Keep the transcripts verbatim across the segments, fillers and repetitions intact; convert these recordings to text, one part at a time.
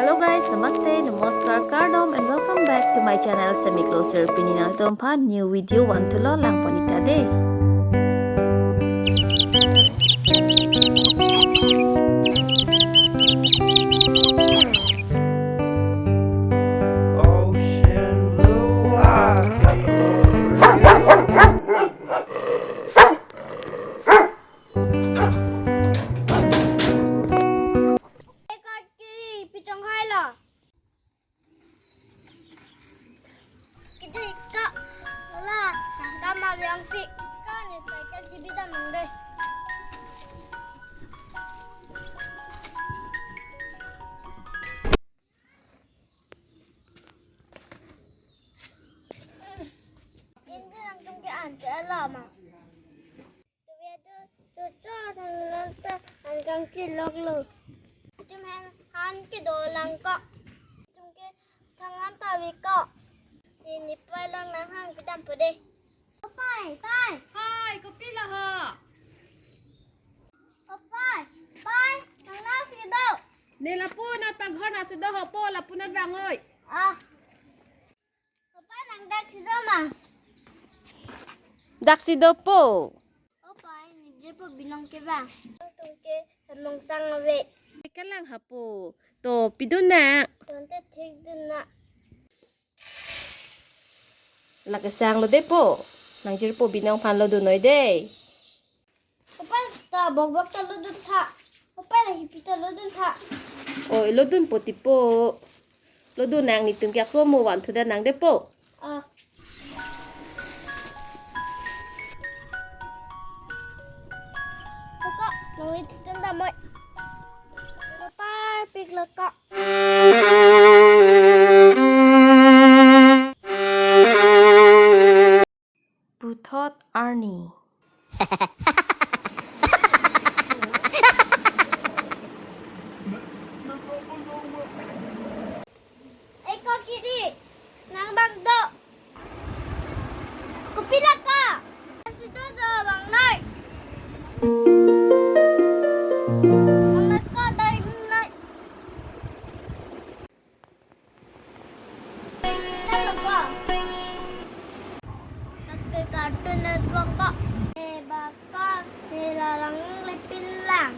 Hello guys, namaste, namaskar, kardom and welcome back to my channel Semi Closer. Pini nangtumphan new video vanthulo, langpon ik ta dei. Ocean blue eyes. Eka kiri pichong hai lo. Kiji ka la kama biang si ka ni cycle chibi dam nang dei. Indi nangtum ke an che la ma. Tuwe tu tu cho thang nang ta an kang chi lok lo. Tum han han ke do lang ko. Tum ke thang han ta wi ko. Ini pai lang nang han ke dam po dei. Pai, pai. Hai, kopi la ha? O pai, pai, nang nasi do. Ne lapu na panghor nasi do ho po, lapu na bang oi. Ah. O pai, nang dak si do ma? Dak si do po. O pai, ni je po binong ke bang. Tung ke hemong sang ave. Kalang ha po. To pidun na. Tonte thik dun na. Lake sang lo dei po. Nang jirpo binong aphan lodun noi dei. O pai ta bok bok ta lodun tha. O pai la hipi ta lodun tha. Oi, lodun po ti po. Lodun nang, netum ke ako mo vanthu da nang dei po. Ah. Koko, nang wit sitan da moi. Lo pai pik lo ko. Puthot arni. Eko kiri, nang bang do. Kopi la ka? An si do jo bang noi. Bang noi ko dai noi. Kita lo ko. Pakai Cartoon Network ko. Eh, baka, eh, lalang lepin lang.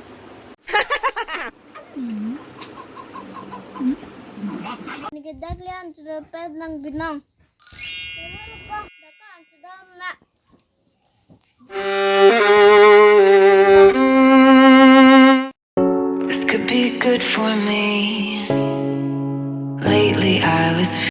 Ni ke dak lian sudah pet nang binong. This could be good for me. Lately, I was